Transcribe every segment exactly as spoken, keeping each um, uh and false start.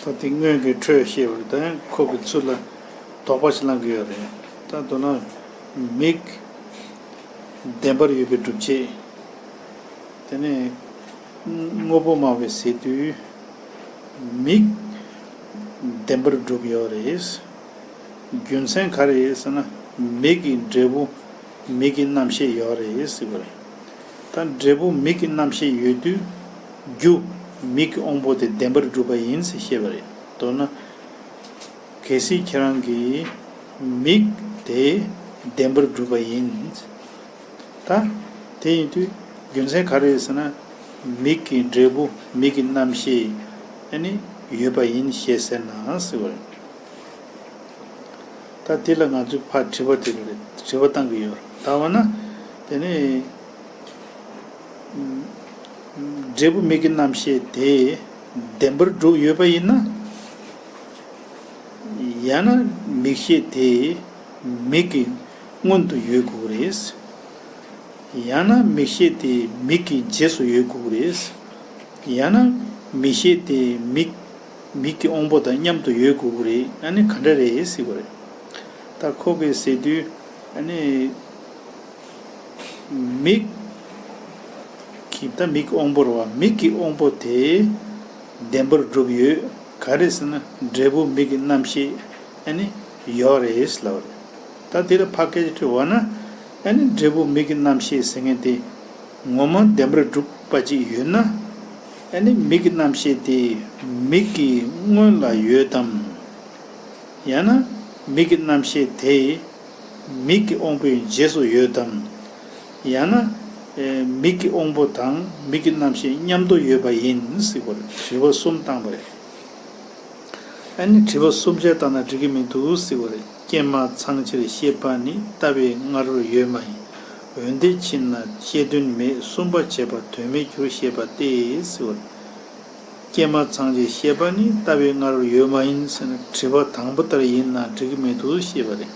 ད་དེ་སྔོན་གྱི་འཕྲོས་བཤད་པ་རེད། ད་ཡང་ཁོ་གི་ཚུལ་ལ་དོགས་པ་ཞིག་ལངས་ཀྱི་ཡོད་རེད། ད་མདོར་ན་མིག་བདེན་པར་ཡོད་པའི་སྒྲུབ་བྱེད། དེ་ནས་དངོས་པོ་སྨྲ་བས་ཟེར་དུས་མིག་བདེན་པར་སྒྲུབ་ཡོད་རེད། རྒྱུ་མཚན་ག་རེ་རེད་ཟེར་ན། མིག་གི་འབྲས་བུ་མིག་གི་རྣམ་ཤེས་ཡོད་རེད་ཟེར་བ་རེད། ད་འབྲས་བུ་མིག་གི་རྣམ་ཤེས་ཡོད་དུས་རྒྱུ་མིག་གི་དབང་པོ་དེ་བདེན་པར་གྲུབ་པ་ཡིན་ཟེར་བཤད་པ་རེད། མདོར་ན་གལ་སྲིད་ཁྱེད་རང་གིས་མིག་དེ་བདེན་པར་གྲུབ་པ་ཡིན། ད་དེ་ཡིན་དུས་རྒྱུ་མཚན་ག་རེ་རེད་ཟེར་ན། མིག་གི་འབྲས་བུ་མིག་གི་རྣམ་ཤེས་ཨ་ནི་ཡོད་པ་ཡིན་ཞེས་ཟེར་ན་ཟེར་བ་རེད། ད་དེ་ལ་ང་ཚོས་ཕར་དྲི་བ་དྲི་གི་རེད། དྲི་བ་བཏང་གི་ཡོད་རེད། ད་འོ་ན་དེ་ནས་འབྲས་བུ་མིག་གི་རྣམ་ཤེས་དེ་བདེན་པར་གྲུབ་ཡོད་པ་ཡིན་ན། ཡང་ན་མིག་ཤེས་དེ་མིག་གི་སྔོན་དུ་ཡོད་དགོས་རེད། ཡང་ན་མིག་ཤེས་དེ་མིག་གི་རྗེས་སུ་ཡོད་དགོས་རེད། ཡང་ན་མིག་ཤེས་དེ་མིག་མིག་གི་དབང་པོ་དང་མཉམ་དུ་ཡོད་དགོས་རེད། ཨ་ནི་ག་འདྲ་རེད་ཟེར་བ་རེད། ད་ཁོ་གིས་ཟེར་དུས་ཨ་ནི། མིག་གི་ད་མིག་དབང་པོ་རེད་བ། མིག་གི་དབང་པོ་དེ་བདེན་པར་གྲུབ་ཡོད། ག་རེ་ཟེར་ན་འབྲས་བུ་མིག་གི་རྣམ་ཤེས་ཨ་ནི་ཡོད་རེད་ལབ་རེད། ད་དེ་ལ་ཕ་སྐད་ཆ་དྲི་བ་ན། ཨ་ནི་འབྲས་བུ་མིག་གི་རྣམ་ཤེས་ཟེར་མཁན་དེ་ངོ་མ་བདེན་པར་གྲུབ་པ་ཅིག་ཡོད་ན། ཨ་ནི་མིག་གི་རྣམ་ཤེས་དེ་མིག་གི་སྔོན་ལ་ཡོད་དམ། ཡང་ན་མིག་གི་རྣམ་ཤེས་དེ་མིག་གི་དབང་པོའི་རྗེས་སུ་ཡོད་དམ། ཡང་ན་ཨེ་མིག་གི་དབང་པོ་དང་མིག་གི་རྣམ་ཤེས་མཉམ་དུ་ཡོད་པ་ཡིན་ཟེར་བ་རེད། དྲི་བ་གསུམ་བཏང་བ་རེད། ཨ་ནི་དྲི་བ་གསུམ་བཤད་བཏང་ན་འགྲིག་གི་མི་འདུག་ཟེར་བ་རེད། རྐྱེན་མ་ཚང་ཕྱིར་ཤེས་པ་ནི། ལྟ་བའི་སྔ་རོལ་ཡོད་མ་ཡིན། འོན་ཏེ་ཕྱིས་ན་ཤེས་དོན་མེད། གསུམ་པ་བྱས་པ་དོན་མེད་འགྱུར། ཤེས་པ་སྟེ་ཟེར་བ་རེད། རྐྱེན་མ་ཚང་ཕྱིར་ཤེས་པ་ནི། ལྟ་བའི་སྔ་རོལ་ཡོད་མ་ཡིན་ཟེར་ན། དྲི་བ་དང་པོ་ལྟར་ཡིན་ན་འགྲིག་གི་མི་འདུག་ཞེས་པ་རེད།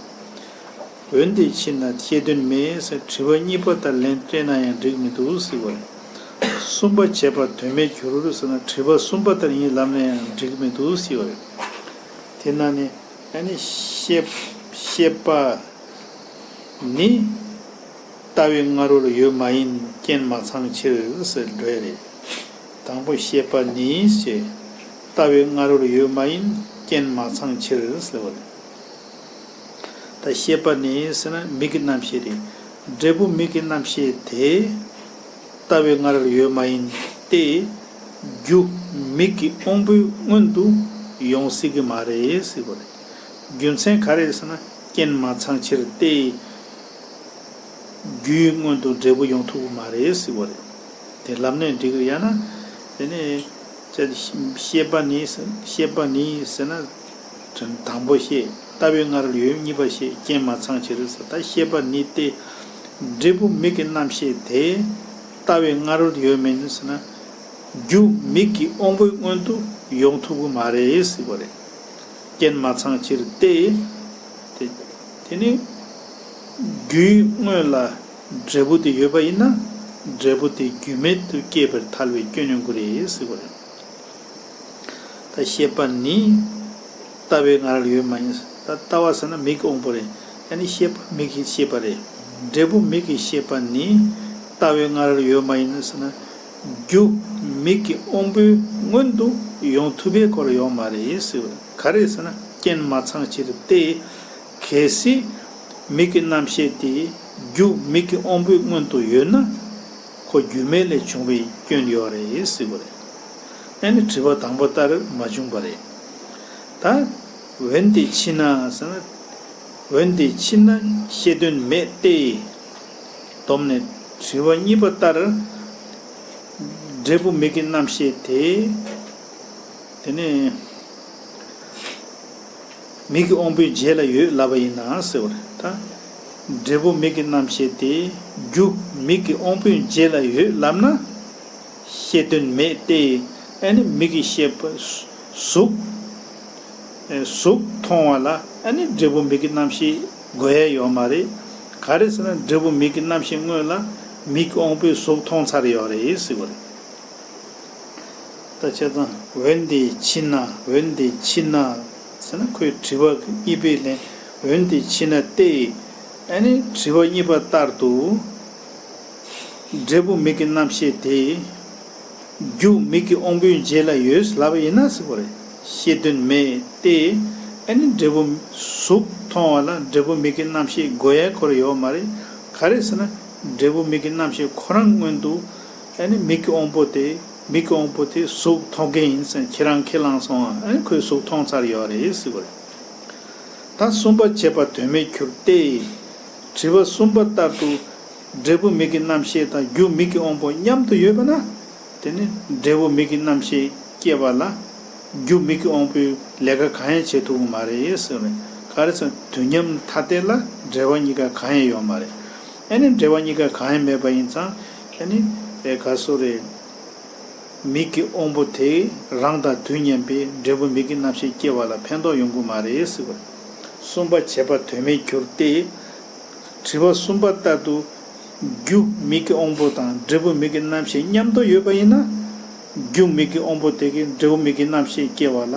འོན་ཏེ་ཕྱིས་ན་ཤེས་དོན་མེད་ཟེར། དྲི་བ་གཉིས་པ་ལྟར་ལན་སྤྲད་ན་ཡང་འགྲིག་མི་འདུག་ཟེར་བ་རེད། གསུམ་པ་བྱས་པ་དོན་མེད་འགྱུར་ཟེར་ན། དྲི་བ་གསུམ་པ་ལྟར་ཡིན་ལབ་ན་ཡང་འགྲིག་མི་འདུག་ཟེར་བ་རེད། དེ་ན་ནི་ཨ་ནི་ཤེས་ཤེས་པ་ནི། ལྟ་བའི་སྔ་རོལ་ཡོད་མ་ཡིན། རྐྱེན་མ་ཚང་ཕྱིར་ཟེར་འགྲོ་ཡ་རེད། དང་པོ་ཤེས་པ་ནི་ཞེས། ལྟ་བའི་སྔ་རོལ་ཡོད་མ་ཡིན། རྐྱེན་མ་ཚང་ཕྱིར་ཟེར་བ་རེད། ད་ཤེས་པ་ནི་ཟེར་ན་མིག་གི་རྣམ་ཤེས་རེད། འབྲས་བུ་མིག་གི་རྣམ་ཤེས་དེ་ལྟ་བའི་སྔ་རོལ་ཡོད་མ་ཡིན་ཏེ། རྒྱུ་མིག་གི་དབང་པོའི་སྔོན་དུ་ཡོང་སྲིད་ཀྱི་མ་རེད་ཟེར་བ་རེད། རྒྱུ་མཚན་ག་རེ་ཟེར་ན་རྐྱེན་མ་ཚང་ཕྱིར་ཏེ། རྒྱུའི་སྔོན་དུ་འབྲས་བུ་ཡོང་ཐུབ་ཀྱི་མ་རེད་ཟེར་བ་རེད། དེ་ལབ་ནས་འགྲིག་གི་ཡང་ན། དེ་ནས་ཅི་ཤེས་པ་ནི་ཤེས་པ་ནི་ཟེར་ན། དོན་དང་པོ་ཤེས། ལྟ་བའི་སྔ་རོལ་ཡོད། གཉིས་པ་ཤེས། རྐྱེན་མ་ཚང་ཕྱིར་ཟེར། ད་ཤེས་པ་ནི་སྟེ། འབྲས་བུ་མིག་གི་རྣམ་ཤེས་དེ་ལྟ་བའི་སྔ་རོལ་ཡོད་མིན་ཟེར་ན། རྒྱུ་མིག་གི་དབང་པོའི་སྔོན་དུ་ཡོང་ཐུབ་ཀྱི་མ་རེད་ཟེར་བ་རེད། རྐྱེན་མ་ཚང་ཕྱིར་ཏེ། དེ་དེ་ནི་རྒྱུའི་སྔོན་ལ་འབྲས་བུ་དེ་ཡོད་པ་ཡིན་ན། འབྲས་བུ་དེ་རྒྱུ་མེད་དུ་སྐྱེས་པར་ཐལ་བའི་སྐྱོན་ཡོང་གི་རེད་ཟེར་བ་རེད། ད་ཤེས་པ་ནི་ལྟ་བའི་སྔ་རོལ་ཡོད་མ་ཡིན། ད་ལྟ་བ་ཟེར་ན་མིག་གི་དབང་པོ་རེད། ཡང་ན་ཤེས་པ་མིག་གི་ཤེས་པ་རེད། འབྲས་བུ་མིག་གི་ཤེས་པ་ནི་ལྟ་བའི་སྔ་རོལ་ཡོད་མ་ཡིན་ཟེར་ན། རྒྱུ་མིག་གི་དབང་པོའི་སྔོན་དུ་ཡོང་ཐུབ་པའི་སྐོར་ཡོད་མ་རེད་ཟེར་བ། ག་རེ་ཟེར་ན་རྐྱེན་མ་ཚང་ཕྱིར་ཏེ། གལ་སྲིད་མིག་གི་རྣམ་ཤེས་དེ་རྒྱུ་མིག་གི་དབང་པོའི་སྔོན་དུ་ཡོད་ན། ཁོ་རྒྱུ་མེད་ལས་བྱུང་བའི་སྐྱོན་ཡོད་རེད་ཟེར་བ་རེད། ཨ་ནི་དྲི་བ་དང་པོ་ལྟར་མ་བྱུང་བ་རེད། ད་འོན་ཏེ་ཕྱིས་ན་ཟེར་ན། འོན་ཏེ་ཕྱིས་ན་ཤེས་དོན་མེད་དེ། སྡོམ་ནས་དྲི་བ་གཉིས་པ་ལྟར། འབྲས་བུ་མིག་གི་རྣམ་ཤེས་དེ། དེ་ནས་མིག་གི་དབང་པོའི་རྗེས་ལ་ཡོད་ལབ་པ་ཡིན་ན་ཟེར་བ་རེད། ད་འབྲས་བུ་མིག་གི་རྣམ་ཤེས་དེ་རྒྱུ་མིག་གི་དབང་པོའི་རྗེས་ལ་ཡོད་ལབ་ན། ཤེས་དོན་མེད་དེ། ཨ་ནི་མིག་གི་ཤེས་པ་གཟུགས། གཟུགས་མཐོང་བ་ལ་ཨ་ནི་འབྲས་བུ་མིག་གི་རྣམ་ཤེས་དགོས་ཡ་ཡོད་མ་རེད། ག་རེ་ཟེར་ན་འབྲས་བུ་མིག་གི་རྣམ་ཤེས་སྔོན་ལ་མིག་གི་དབང་པོས་གཟུགས་མཐོང་ཚར་ཡོད་རེད་ཟེར་བ་རེད། ད་ བྱས་ཙང་འོན་ཏེ་ཕྱིར་ན། འོན་ཏེ་ཕྱིར་ན་ཟེར་ན་ཁོའི་དྲི་བ་གཉིས་པའི་ལན། འོན་ཏེ་ཕྱིར་ན་སྟེ། ཨ་ནི་དྲི་བ་གཉིས་པ་ལྟར་དུ། འབྲས་བུ་མིག་གི་རྣམ་ཤེས་དེ། རྒྱུ་མིག་གི་དབང་པོའི་རྗེས་ལ་ཡོད་ལབ་པ་ཡིན་ན་ཟེར་བ་རེད། ཤེས་དོན་མེད་དེ། ཨ་ནི་འབྲས་བུ་གཟུགས་མཐོང་བ་ལ་འབྲས་བུ་མིག་གི་རྣམ་ཤེས་དགོས་ཡ་ཁོ་རང་ཡོད་མ་རེད། ག་རེ་ཟེར་ན། འབྲས་བུ་མིག་གི་རྣམ་ཤེས་ཁོ་རང་སྔོན་དུ། ཨ་ནི་མིག་གི་དབང་པོ་དེ། མིག་གི་དབང་པོ་དེ་གཟུགས་མཐོང་མཁན་ཡིན་ཟེར་ཁྱེད་རང་ཁས་བླངས་སོང་ཨ། ཨ་ནི་ཁོས་གཟུགས་མཐོང་ཚར་ཡོད་རེད་ཟེར་བ་རེད། ད་གསུམ་པ་བྱས་པ་དོན་མེད་འགྱུར་ཏེ། དྲི་བ་གསུམ་པ་ལྟར་དུ། འབྲས་བུ་མིག་གི་རྣམ་ཤེས་དང་རྒྱུ་མིག་གི་དབང་པོ་མཉམ་དུ་ཡོད་པ་ན། དེ་ནི་འབྲས་བུ་མིག་གི་རྣམ་ཤེས་སྐྱེ་བ་ལ། རྒྱུ་མིག་གི་དབང་པོས་ལས་ཀ་གང་ཡང་བྱེད་ཐུབ་ཀྱི་མ་རེད་ཟེར་བ་རེད། ག་རེ་ཟེར་ན་དུས་མཉམ་ཐ་དད་ལ་འབྲེལ་བ་གཉིས་ཀ་གང་ཡང་ཡོད་མ་རེད། ཨ་ནི་འབྲེལ་བ་གཉིས་ཀ་གང་ཡང་མེད་པ་ཡིན་ཙང་། ཨ་ནི་ཨེ་ག་སོ་རེད། མིག་གི་དབང་པོ་དེ་རང་དང་དུས་མཉམ་པའི་འབྲས་བུ་མིག་གི་རྣམ་ཤེས་སྐྱེ་བ་ལ་ཕན་ཐོགས་ཡོང་གི་མ་རེད་ཟེར་བ། གསུམ་པ་བྱས་པ་དོན་མེད་འགྱུར་ཏེ། དྲི་བ་གསུམ་པ་ལྟར་དུ། རྒྱུ་མིག་གི་དབང་པོ་དང་འབྲས་བུ་མིག་གི་རྣམ་ཤེས་མཉམ་དུ་ཡོད་པ་ཡིན་ན། རྒྱུ་མིག་གི་དབང་པོ་དེ་གིས་འབྲས་བུ་མིག་གི་རྣམ་ཤེས་སྐྱེ་བ་ལ་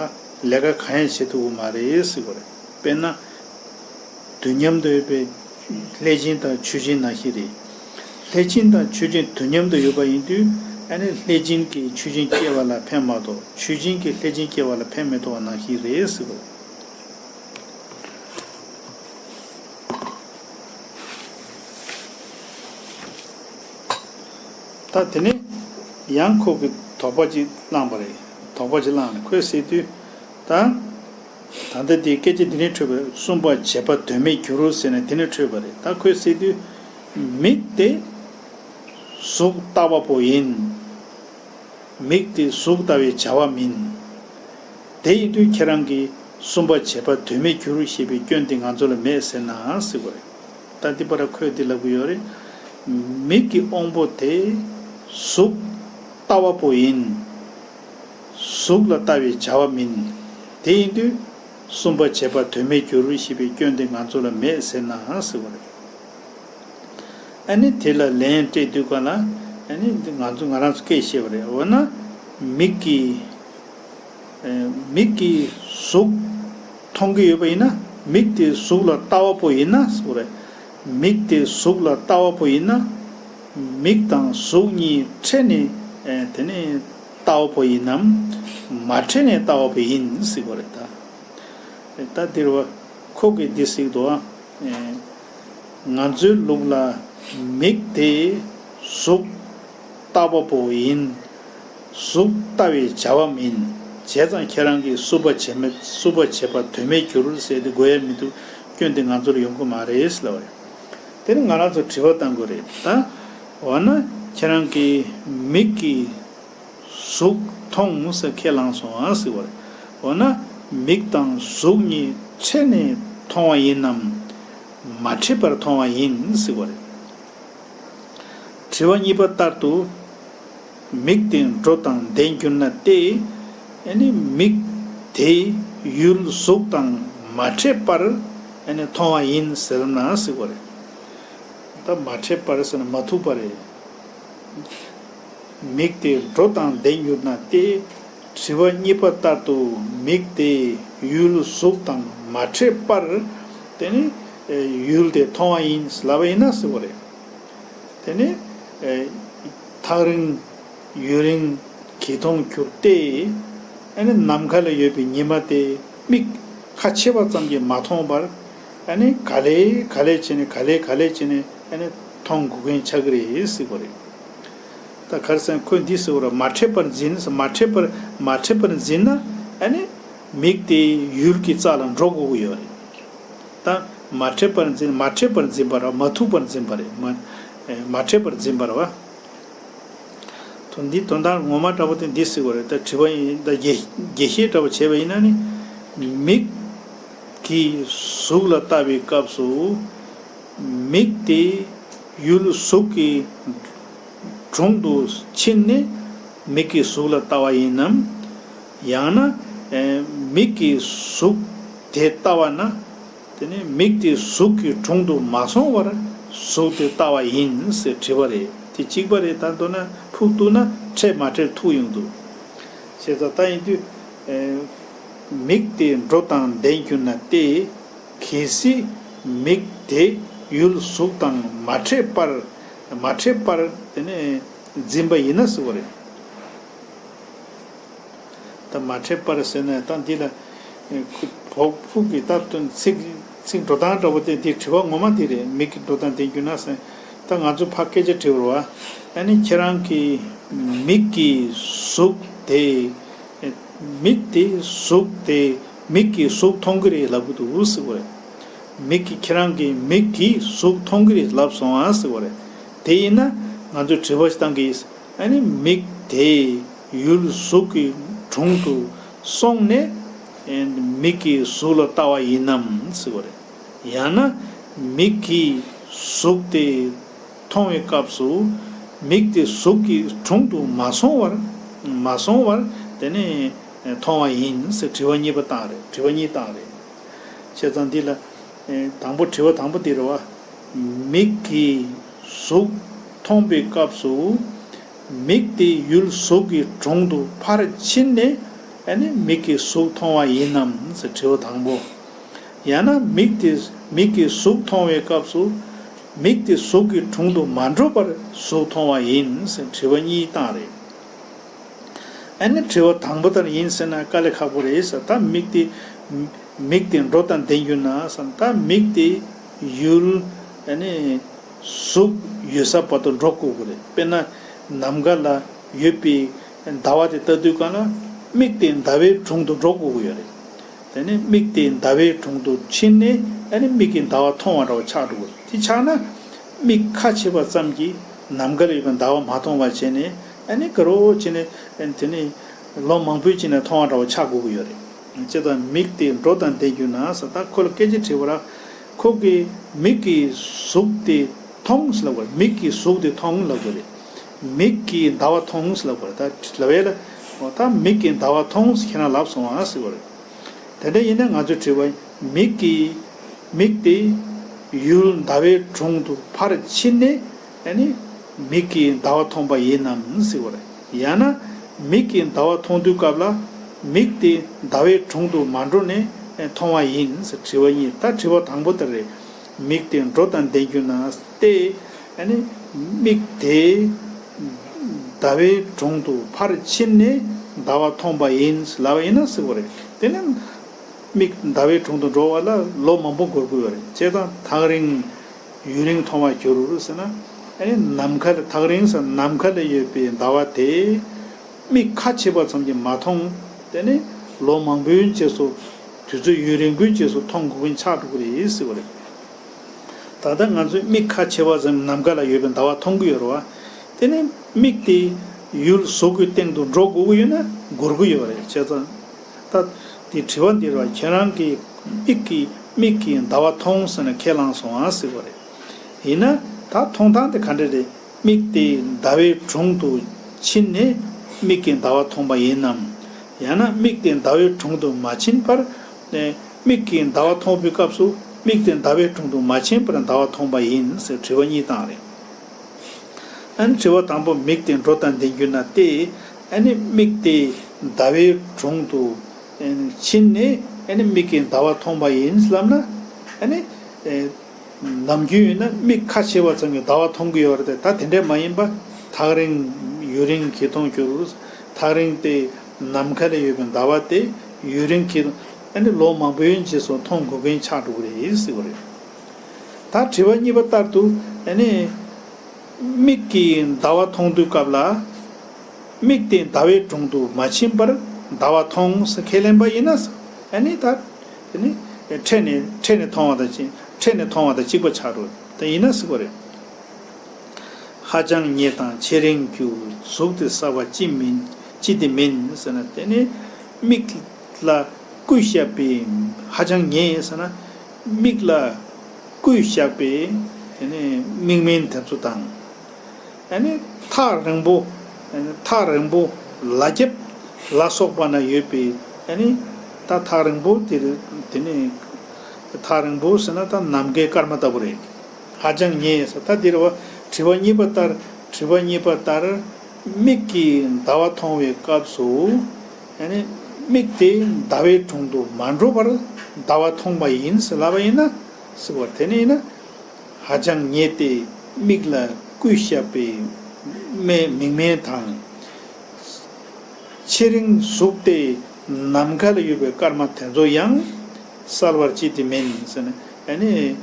ལས་ཀ་གང་ཡང་བྱེད་ཐུབ་ཀྱི་མ་རེད་ཟེར་བ་རེད། དཔེར་ན། དུས་མཉམ་དུ་ཡོད་པའི་ལྷས་བྱིན་དང་མཆོད་སྦྱིན་ནང་བཞིན་རེད། ལྷས་བྱིན་དང་མཆོད་སྦྱིན་དུས་མཉམ་དུ་ཡོད་པ་ཡིན་དུས། ཨ་ནི་ལྷས་བྱིན་གྱིས་མཆོད་སྦྱིན་སྐྱེ་བ་ལ་ཕན་མ་གཏོགས་མཆོད་སྦྱིན་གྱིས་ལྷས་བྱིན་སྐྱེ་བ་ལ་ཕན་མི་ཐོགས་པ་ནང་བཞིན་རེད་ཟེར་བ། ད་དེ་ནས་ཡང་ཁོ་གིས་དོགས་པ་ཅིག་བསླངས་པ་རེད། དོགས་པ་ཅིག་བསླངས་ནས་ཁོས་ཟེར་དུས། ད། ད་ལྟ་དེའི་སྐད་ཆ་འདི་ནས་འཕྲོས་པ་རེད། གསུམ་པ་བྱས་པ་དོན་མེད་འགྱུར་རོ་ཟེར་ནས་དེ་ནས་འཕྲོས་པ་རེད། ད་ཁོས་ཟེར་དུས། མིག་དེ་གཟུགས་ལྟ་བ་པོ་ཡིན། མིག་དེ་གཟུགས་ལྟ་བའི་བྱ་བ་མིན། དེ་ཡིན་དུས་ཁྱེད་རང་གིས་གསུམ་པ་བྱས་པ་དོན་མེད་འགྱུར་ཞེས་པའི་སྐྱོན་དེ་ང་ཚོ་ལ་མེད་ཟེར་ན་ཟེར་བ་རེད། ད་འདི་པར་ཁོས་འདི་ལབ་ཀྱི་ཡོད་རེད། མིག་གི་དབང་པོ་དེ་གཟུགས་ལྟ་བ་པོ་ཡིན། གཟུགས་ལ་ལྟ་བའི་བྱ་བ་མིན། དེ་ཡིན་དུས་གསུམ་པ་བྱས་པ་དོན་མེད་འགྱུར་ཞེས་པའི་སྐྱོན་དེ་ང་ཚོ་ལ་མེད་ཟེར་ན་ཟེར་བ་རེད། ཨ་ནི་དེ་ལ་ལན་སྤྲད་དུས་ག་ལ། ཨ་ནི་འདི་ང་ཚོ་ང་རང་ཚོ་སྐད་བཤད་པ་རེད། འོ་ན་མིག་གིས། ཨེ། མིག་གིས་གཟུགས་མཐོང་གི་ཡོད་པ་ཡིན་ན། མིག་དེ་གཟུགས་ལ་ལྟ་བ་པོ་ཡིན་ན་ཟེར་བ་རེད། མིག་དེ་གཟུགས་ལ་ལྟ་བ་པོ་ཡིན་ན། མིག་དང་གཟུགས་གཉིས་ཕྲད་ནས། ཨེ། དེ་ནས་ལྟ་བ་པོ་ཡིན་ནམ། མ་ཕྲད་ནས་ལྟ་བ་པོ་ཡིན་ཟེར་བ་རེད་ད། ད་འདིར་བ་ཁོ་གིས་འདི་ཟེར་འདུག་ཨ། ང་ཚོའི་ལུགས་ལ་མིག་དེ་གཟུགས་ལྟ་བ་པོ་ཡིན། གཟུགས་ལྟ་བའི་བྱ་བ་མིན། བྱས་ཙང་ཁྱེད་རང་གིས་གསུམ་པ་བྱས་མེད། གསུམ་པ་བྱས་པ་དོན་མེད་འགྱུར་ཟེར་དེ་དགོས་ཡ་མི་འདུག་སྐྱོན་དེ་ང་ཚོར་ཡོང་གི་མ་རེད་ལབ་པ་རེད། དེ་ནི་ང་རང་ཚོ་དྲི་བ་བཏང་དགོས་རེད་ད། འོ་ན་ཁྱེད་རང་གིས་མིག་གིས། གཟུགས་མཐོང་ཟེར་ཁས་བླངས་སོང་ཨ་ཟེར་བ་རེད། འོ་ན་མིག་དང་གཟུགས་གཉིས་ཕྲད་ནས་མཐོང་བ་ཡིན་ནམ། མ་ཕྲད་པར་མཐོང་བ་ཡིན་ཟེར་བ་རེད། དྲི་བ་གཉིས་པ་ལྟར་དུ། མིག་དེ་འགྲོ་དང་ལྡན་གྱུར་ན་སྟེ། ཨ་ནི་མིག་དེ་ཡུལ་གཟུགས་དང་མ་ཕྲད་པར་ཨ་ནི་མཐོང་བ་ཡིན་ཟེར་ན་ཟེར་བ་རེད། ད་མ་ཕྲད་པར་ཟེར་ན་མ་ཐུག་པ་རེད། མིག་དེ་འགྲོ་དང་ལྡན་གྱུར་ན་སྟེ། དྲི་བ་གཉིས་པ་ལྟར་དུ་མིག་དེ་ཡུལ་གཟུགས་དང་མ་ཕྲད་པར། དེ་ནི་ཡུལ་དེ་མཐོང་བ་ཡིན་ལབ་པ་ཡིན་ན་ཟེར་བ་རེད། དེ་ནི་ཐག་རིང་ཡུན་རིང་གིས་མཐོང་གྱུར་ཏེ། ཨ་ནི་ནམ་མཁའ་ལ་ཡོད་པའི་ཉི་མ་དེ་མིག་ཁ་ཕྱེ་བ་ཙམ་གྱིས་མ་མཐོང་བར། ཨ་ནི་ག་ལེ་ག་ལེ་བྱས་ནས་ག་ལེ་ག་ལེ་བྱས་ནས་ཨ་ནི་མཐོང་དགོས་མཁན་ཆགས་ཀྱི་རེད་ཟེར་བ་རེད། ད་ག་རེ་ཟེར་ན་ཁོས་འདི་ཟེར་བ་རེད། མ་ཕྲད་པར་འཛིན། མ་ཕྲད་པར་མ་ཕྲད་པར་འཛིན་ན་ཨ་ནི་མིག་དེ་ཡུལ་གྱི་རྩ་ལ་འགྲོ་དགོས་ཀྱི་ཡོད་རེད། ད་མ་ཕྲད་པར་འཛིན། མ་ཕྲད་པར་འཛིན་པ་རེད། མ་ཐུག་པར་འཛིན་པ་རེད། མ་མ་ཕྲད་པར་འཛིན་པ་རེད་བ། དོན་འདི་དོན་དག་ངོ་མ་འདྲ་པོ་དེ་འདི་ཟེར་བ་རེད། ད་དྲི་བ་ཡིན། ད་རྒྱས་རྒྱས་བཤད་འདྲ་པོ་བྱས་པ་ཡིན་ན་ནི། མིག་གིས་གཟུགས་ལ་ལྟ་བའི་སྐབས་སུ། མིག་དེ་ཡུལ་གཟུགས་ཀྱི་དྲུང་དུ་ཕྱིན་ནས་མིག་གིས་གཟུགས་ལ་ལྟ་བ་ཡིན་ནམ། ཡང་ན་མིག་གིས་གཟུགས་དེ་ལྟ་བ་ན། དེ་ནས་མིག་དེ་གཟུགས་ཀྱི་དྲུང་དུ་མ་སོང་བར་གཟུགས་དེ་ལྟ་བ་ཡིན་ཟེར་དྲི་བ་རེད། དེ་གཅིག་པ་རེད། ད་མདོར་ན་ཕུགས་གཏུགས་ན་ཕྲད་མ་ཕྲད་ཐུག་ཡོང་འདུག་བྱས་ཙང་ད་ཡིན་དུས། ཨེ། མིག་དེ་འགྲོ་དང་ལྡན་གྱུར་ན་སྟེ། གལ་སྲིད་མིག་དེ་ཡུལ་གཟུགས་དང་མ་ཕྲད་པར། མ་ཕྲད་པར་དེ་ནས་འཛིན་པ་ཡིན་ན་ཟེར་བ་རེད། ད་མ་ཕྲད་པར་ཟེར་ན་ད་འདི་ལ། ཨེ། ཁུ་བོག་ཕུག་གི་ད་དོན་ཚིག་ཚིག་འགྲོ་སྟངས་འདྲ་པོ་དེ་འདི་དྲི་བ་ངོ་མ་དེ་རེད། མིག་གི་འགྲོ་དང་ལྡན་གྱུར་ན་ཟེར། ད་ང་ཚོ་ཕ་སྐད་ཆ་དྲི་བ་རེད་བ། ཨ་ནི་ཁྱེད་རང་གི་མིག་གི་གཟུགས་དེ། མིག་དེ་གཟུགས་དེ། མིག་གིས་གཟུགས་མཐོང་གི་རེད་ལབ་གི་འདུག་ཟེར་བ་རེད། མིག་གིས་ཁྱེད་རང་གི་མིག་གིས་གཟུགས་མཐོང་གི་རེད་ལབ་སོང་ཨ་ཟེར་བ་རེད། དེ་ཡིན་ན་ང་ཚོས་དྲི་བ་ཞིག་བཏང་གི་ཡིན། ཨ་ནི་མིག་དེ་ཡུལ་གཟུགས་ཀྱི་དྲུང་དུ་སོང་ནས། ཨེ། མིག་གིས་གཟུགས་ལ་ལྟ་བ་ཡིན་ནམ་ཟེར་བ་རེད། ཡང་ན་མིག་གིས་གཟུགས་དེ་མཐོང་བའི་སྐབས་སུ་མིག་དེ་གཟུགས་ཀྱི་དྲུང་དུ་མ་སོང་བར། མ་སོང་བར་དེ་ནས་མཐོང་བ་ཡིན་ཟེར་དྲི་བ་གཉིས་པ་བཏང་རེད། དྲི་བ་གཉིས་བཏང་རེད། བྱས་ཙང་འདི་ལ། ཨེ། དང་པོ་དྲི་བ་དང་པོ་འདི་རེད་བ། མིག་གིས་གཟུགས་མཐོང་བའི་སྐབས་སུ། མིག་དེ་ཡུལ་གཟུགས་ཀྱི་དྲུང་དུ་ཕར་ཕྱིན་ནས། ཨ་ནི་མིག་གིས་གཟུགས་མཐོང་བ་ཡིན་ནམ་ཟེར་དྲི་བ་དང་པོ། ཡང་ན་མིག་དེ་མིག་གིས་གཟུགས་མཐོང་བའི་སྐབས་སུ། མིག་དེ་གཟུགས་ཀྱི་དྲུང་དུ་མ་འགྲོ་བར་གཟུགས་མཐོང་བ་ཡིན་ཟེར་དྲི་བ་གཉིས་བཏང་རེད། ཨ་ནི་དྲི་བ་དང་པོ་ལྟར་ཡིན་ཟེར་ན་དཀའ་ལས་ཁག་པོ་རེད་ཟེར། ད་མིག་དེ། མིག་དེ་འགྲོ་དང་ལྡན་གྱུར་ན་ཟེར། ད་མིག་དེ་ཡུལ། ཨ་ནི་གཟུགས་ཡོད་ས་བར་དུ་འགྲོ་དགོས་ཀྱི་རེད། དཔེར་ན་ནམ་མཁའ་ལ་ཡོད་པའི་ཟླ་བ་དེ་ལྟ་དུས་སྒང་ལ་མིག་དེ་ཟླ་བའི་དྲུང་དུ་འགྲོ་དགོས་ཀྱི་ཡོད་རེད། དེ་ནས་མིག་དེ་ཟླ་བའི་དྲུང་དུ་ཕྱིན་ནས། ཨ་ནི་མིག་གིས་ཟླ་བ་མཐོང་བ་འདྲ་བོ་ཆགས་འགྲོ་གི་རེད། དེ་ཆགས་ན་མིག་ཁ་ཕྱེ་བ་ཙམ་གྱིས་ནམ་མཁའ་ལ་ཡོད་པའི་ཟླ་བ་མ་མཐོང་བ་བྱས་ནས། ཨ་ནི་དགའ་རོགས་བྱས་ནས། ཨ་ནི་དེ་ནས་ལོ་མང་པོའི་རྗེས་ནས་མཐོང་བ་འདྲ་བོ་ཆགས་དགོས་ཀྱི་ཡོད་རེད། བྱས་ཙང་མིག་དེ་འགྲོ་དང་ལྡན་གྱུར་ན་ཟེར། ད་ཁོ་ལ་སྐད་ཆ་དྲིས་པ་ར། ཁོ་གིས་མིག་གིས་གཟུགས་དེ་མཐོང་ཟེར་ལབ་པ་རེད། མིག་གིས་གཟུགས་དེ་མཐོང་ལབ་པ་རེད། མིག་གིས་ཟླ་བ་མཐོང་ཟེར་ལབ་པ་རེད། ད་ལབ་ཡས་ལ། ད་མིག་གིས་ཟླ་བ་མཐོང་ཟེར་ཁྱེད་རང་ལབ་སོང་ཨ་ཟེར་བ་རེད། དེ་འདྲ་ཡིན་ན་ང་ཚོས་དྲི་བ། མིག་གིས། མིག་དེ་ཡུལ་ཟླ་བའི་དྲུང་དུ་ཕར་ཕྱིན་ནས། ཨ་ནི་མིག་གིས་ཟླ་བ་མཐོང་པ་ཡིན་ནམ་ཟེར་བ་རེད། ཡང་ན་མིག་གིས་ཟླ་བ་མཐོང་དུས་སྐབས་ལ་མིག་དེ་ཟླ་བའི་དྲུང་དུ་མ་འགྲོ་ནས་མཐོང་བ་ཡིན་ཟེར་དྲི་བ་གཉིས། ད་དྲི་བ་དང་པོ་དེ་རེད། མིག་དེ་འགྲོ་དང་ལྡན་གྱུར་ན་སྟེ། ཨ་ནི་མིག་དེ་ཟླ་བའི་དྲུང་དུ་ཕར་ཕྱིན་ནས་ཟླ་བ་མཐོང་པ་ཡིན་ལབ་པ་ཡིན་ན་ཟེར་བ་རེད། དེ་ནི་མིག་ཟླ་བའི་དྲུང་དུ་འགྲོ་བ་ལ་ལོ་མང་པོ་འགོར་དགོས་པ་རེད། བྱས་ཙང་ཐག་རིང་ཡུན་རིང་མཐོང་བར་འགྱུར་ཟེར་ན། ཨ་ནི་ནམ་མཁའ་ལ། ཐག་རིང་ཟེར་ནམ་མཁའ་ལ་ཡོད་པའི་ཟླ་བ་དེ་མིག་ཁ་ཕྱེ་བ་ཙམ་གྱིས་མ་མཐོང་། དེ་ནི་ལོ་མང་པོའི་རྗེས་སུ། དུས་ཚོད་ཡུན་རིང་པོའི་རྗེས་སུ་མཐོང་དགོས་མཁན་ཆགས་འགྲོ་གི་རེད་ཟེར་བ་རེད། ད་ལྟ་ང་ཚོས་མིག་ཁ་ཕྱེ་བ་ཙམ་ནམ་མཁའ་ལ་ཡོད་པའི་ཟླ་བ་མཐོང་གི་ཡོད་རེད་བ། དེ་ནི་མིག་དེ་ཡུལ་གཟུགས་ཀྱི་སྟེང་དུ་འགྲོ་དགོས་ཀྱི་ཡོད་ན་འགོར་གྱི་ཡོད་རེད། བྱས་ཙང་ད་དེ་དྲི་བ་འདི་རེད་བ། ཁྱེད་རང་གི་མིག་གིས་མིག་གིས་ཟླ་བ་མཐོང་ཟེར་ནས་ཁས་བླངས་སོང་ཨ་ཟེར་བ་རེད། ཡིན་ན་ད་མཐོང་སྟངས་དེ་ག་འདྲ་རེད། མིག་དེ་ཟླ་བའི་དྲུང་དུ་ཕྱིན་ནས་མིག་གིས་ཟླ་བ་མཐོང་པ་ཡིན་ནམ། ཡང་ན་མིག་དེ་ཟླ་བའི་དྲུང་དུ་མ་ཕྱིན་པར། ཨེ། མིག་གིས་ཟླ་བ་མཐོང་བའི་སྐབས་སུ་མིག་དེ་ཟླ་བའི་དྲུང་དུ་མ་ཕྱིན་པར་ཟླ་བ་མཐོང་པ་ཡིན་ཟེར་དྲི་བ་གཉིས་བཏང་རེད། ཨ་ནི་དྲི་བ་དང་པོ། མིག་དེ་འགྲོ་དང་ལྡན་གྱུར་ན་སྟེ། ཨ་ནི་མིག་དེ་ཟླ་བའི་དྲུང་དུ་ཕྱིན་ནས། ཨ་ནི་མིག་གིས་ཟླ་བ་མཐོང་པ་ཡིན་ལབ་ན། ཨ་ནི། ཨེ། ནམ་རྒྱུན་ཡིན་ན་མིག་ཁ་ཕྱེ་བ་ཙམ་གྱིས་ཟླ་བ་མཐོང་གི་ཡོད་རེད་དེ། ད་དེ་འདྲས་མ་ཡིན་པ། ཐག་རིང་ཡུན་རིང་གིས་མཐོང་འགྱུར། ཐག་རིང་སྟེ་ནམ་མཁའ་ལ་ཡོད་པའི་ཟླ་བ་དེ་ཡུན་རིང་གིས། ཨ་ནི་ལོ་མང་པོའི་རྗེས་སུ་མཐོང་དགོས་མཁན་ཆགས་འགྲོ་གི་རེད་ཟེར་བ་རེད། ད་དྲི་བ་གཉིས་པ་ལྟར་དུ། ཨ་ནི་མིག་གིས་ཟླ་བ་མཐོང་དུས་སྐབས་ལ། མིག་དེ་ཟླ་བའི་དྲུང་དུ་མ་ཕྱིན་པར་ཟླ་བ་མཐོང་ཟེར་ཁས་ལེན་པ་ཡིན་ན། ཨ་ནི་ད། དེ་ནི་ཕྲད་ནས་ཕྲད་ནས་མཐོང་བ་དང་གཅིག་ཕྲད་ནས་མཐོང་བ་དང་གཅིག་པ་ཆགས་འགྲོ། དེ་ཡིན་ན་ཟེར་བ་རེད། ཧ་ཅང་ཉེ་དང་ཆེས་རིང་རྒྱུ། གཟུགས་དེ་གསལ་བ་ཅི་མིན་ཅི་སྟེ་མིན་ཟེར་ན། དེ་ནི་མིག་ལ་སྐུ་བཞག་པའི། ཧ་ཅང་ཉེ་ཟེར་ན་མིག་ལ་སྐུ་བཞག་པའི་དེ་ནི་མིག་མིན་དེ་ཚོ་དང་། ཨ་ནི་ཐག་རིང་པོ། ཨ་ནི་ཐག་རིང་པོ་ལ་རྒྱབ་ལ་སོགས་པ་ན་ཡོད་པའི། ཨ་ནི་ད་ཐག་རིང་པོ་དེ་རེད། དེ་ནི་ཐག་རིང་པོ་ཟེར་ན་ད་ནམ་མཁའི་སྐར་མ་ལྟ་བུ་རེད། ཧ་ཅང་ཉེ་ཟེར། ད་འདིར་བ་དྲི་བ་གཉིས་པ་ལྟར། དྲི་བ་གཉིས་པ་ལྟར་མིག་གིས་ཟླ་བ་མཐོང་བའི་སྐབས་སུ། ཡང་ན་མིག་དེ་ཟླ་བའི་དྲུང་དུ་མ་འགྲོ་བར་ཟླ་བ་མཐོང་བ་ཡིན་ཟེར་ལབ་པ་ཡིན་ན་ཟེར་བ། དེ་ནས་ཡིན་ན་ཧ་ཅང་ཉེ་སྟེ་མིག་ལ་སྐུ་ཞབས་པའི་མིག་སྨན་དང་། ཆེས་རིང་གཟུགས་དེ་ནམ་མཁའ་ལ་ཡོད་པའི་སྐར་མ་དེ་ཚོ་ཡང་གསལ་བར་ཅི་སྟེ་མིན་ཟེར་ན། ཡང་ན་